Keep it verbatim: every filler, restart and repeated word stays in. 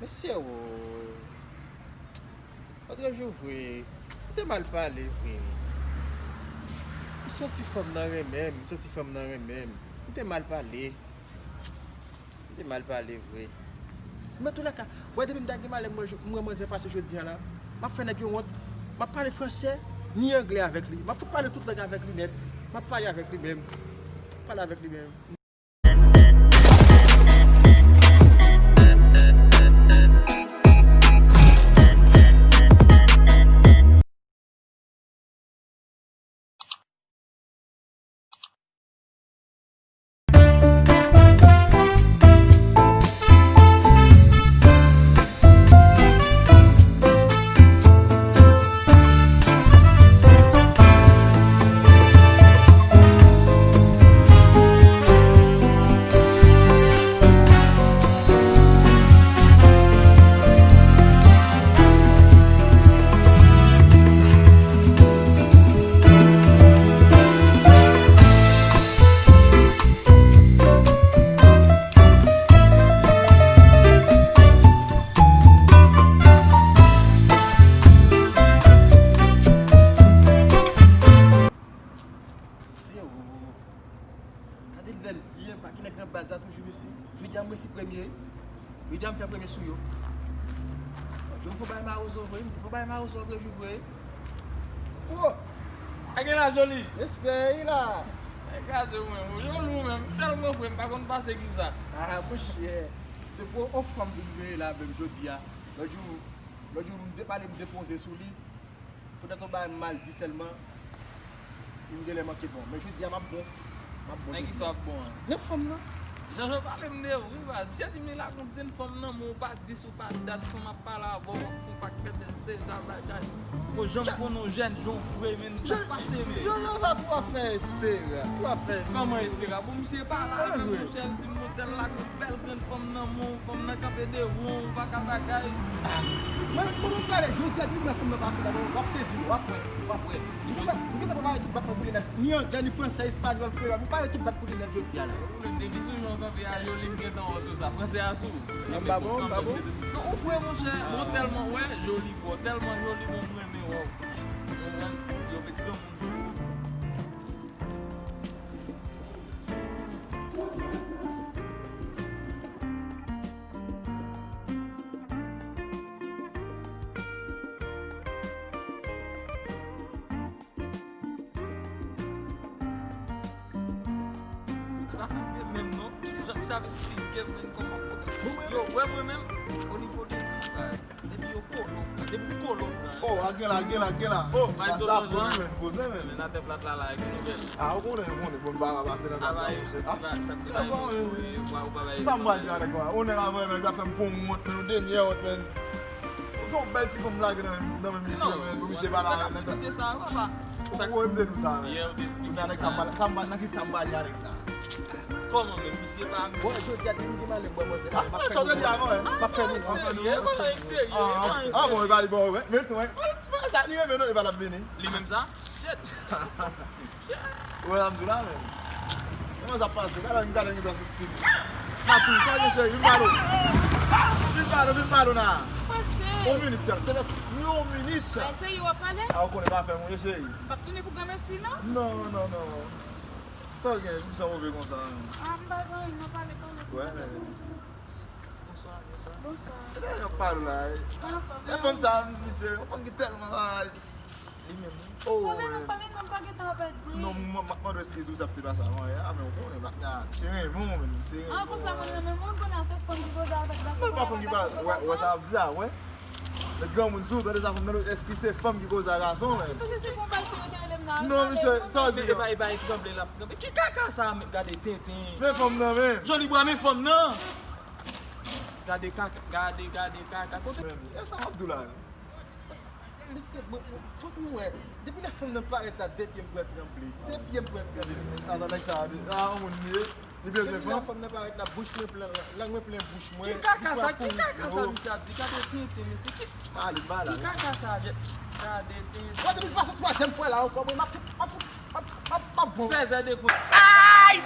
Mesye o, lòt jou vre, m te mal pale vre. M santi fanm nan renmen m, m santi fanm nan renmen m. M te mal pale. M te mal pale vre. Men antoulèka, wè depi m ta gen malè m wè manzè pase jodi a la, m ap fè nèg yo wont. M ap pale fransè ni anglè avèk li. M ap fout pale tout lang avèk li nèt. M ap pale avèk li menm. M ap pale avèk li menm. Gade lè l ye, pa gen nèg nan baz la toujou, mesye. Jodi a m resi premye. Jodi a m fè premye sou yo. Jodi m fè bay mawozo vre, m fè bay mawozo vre, jou vre. Oh! A gen la, Joli. Respè, wi la. E kraze mwen, mwen. Joli ou menm, tèlman fre, m pa konn pase kisa. Ah, monchè. Se pou yon fanm vin veye la menm jodi a. Lòt jou, lòt jou m de-, pale m depoze sou li. Poutèt yon bagay m mal di sèlman, m genlè manke bon. Men jodi a m ap bon. M ap bon. Nan kisa w ap bon an? Nan fanm nan. Jan Jan pale m de ou wi baz. Misye di m li la gon grenn fanm nan men w pa dis ou pa dat fanm ap pale avè w, w ap fè yon pakèt estera bagay. Ou janm konn yon jèn jan w fre men sa pase men. Yo, yo, sa tou afè estera. Tou afè estera. Kòman estera? Pou misye pale avè m monchè, l di m modèl la gon bèl grenn fanm nan men w. Fanm nan kanpe devan w, ou pa ka bagay. Mwen, mwen, mwen prale, jodi a, depi m wè fanm nan pase la, w ap sezi, w ap wè, w ap wè. M gentan, m gentan prepare tout bat mwen pou li nèt, ni anglè, ni fransè, espanyòl, kreyòl, m pare tout bat pou li nèt jodi a la. Ou menm depi sou jan w kanpe a, Joli, m gentan wè w sou sa. Fransè a sou ou. Non, m pa bon, m pa bon. Non, ou fre, monchè. Mwen tèlman, wè, Joli, bro, tèlman Joli, bon, m renmen wè w. Ou konprann? Yo met granmoun sou ou. Sa fè m de menm non. Jan misye ap esplike m menm kòman. Yo, wè mwen menm, o nivo de fi baz. Depi yo kole w pran, depi w kole w pran. Oh, a gen la, gen la, gen la. Oh, bay solo jan. Poze men. Men atè plat la la, gen nouvèl. Ah, ou konnen, ou konnen, bon, m pa ka pase nan plat la, monchè. Ah, sa m pral di avè w, men, y ap fè m pran yon wont, men, yon dènyè wont, men. Se yon bèl ti fanm m lage nan, nan men misye, men, pou misye pa la, nan misye sa, papa. Ou wè m te di w sa, men. Yè, ou te esplike m sa. Nan ki sa m pale, nan ki sa m pale avèk sa. Kòman menm, misye pa misye? Bon, jodi a, depi m gen malè m wè manzè la, m ap fè nou wont. M ap fè nou wont. Serye, kòman li serye? Ah, bon, e pa li, bon, wè, men tou, wè. Sa, li menm, non, li pa t ap vini. Li menm sa? Shit. Ou wè sa m di w la, men. Kòman sa pase? Gade, gade, gade sou stil. Matou, sa gen cheri, vin pale w. Vin pale w, vin pale w la. Pase. Yon minit sèl, tèlè, yon minit. Pase, yo w ap pale? Ah, ou konnen pa fè moun, cheri. M p ap tounen pou granmesi, non? Non, non, non. Sa w gen? Pou sa w move konsa menm? Ah, m pa gen anyen, m ap pale, pale. Wè, men. Bonswa, bonswa. Bonswa. E dèyè y ap pale la, e. Kòman fanm nan? E fanm sa, misye, yon fanm ki tèlman bagay. Li menm, wi. Oh, pale non, pale non, m pa gen tan a pèdi. Non, m, m, m ap mande w eskiz wi, sa te pase avan yè a, men w konnen, m ap, misye renmen w, men misye renmen w. Ah, konsa moun renmen moun, konnen se fanm ki koze avèk gason. Non, pa fanm ki pa, wè, wè sa w ap di a, wè. Met granmoun sou ou, tande sa fanm nan, èske se fanm ki koze a gason, men? Non, misye, sa w di a? E pa, e pa, e tranble, l ap tranble. Ki kaka sa a, men, gade tenten. Men fanm nan, men. Joli bwa, men fanm nan. Gade kaka, gade, gade kaka. Kote? Men, e sa w ap di w la, men. Misye, bon, bon, fòk nou wè. Depi lè fanm nan parèt la, de pye m pran tranble. De pye m pran tranble. Ata nèg sa a, a, yon moun li ye. Li bezwen fanm. Depi lè fanm nan parèt la, bouch mwen plen, lang mwen plen bouch mwen. Ki kaka sa, ki kaka sa misye ap di? Gade tenten, mesye. Ki, ki kaka sa? Gade tenten. Gade, depi l pase twazyèm fwa la ankò, mwen, m ap fout, m ap fout, m ap, m ap, m ap bon. Fèzè de kou. Ay!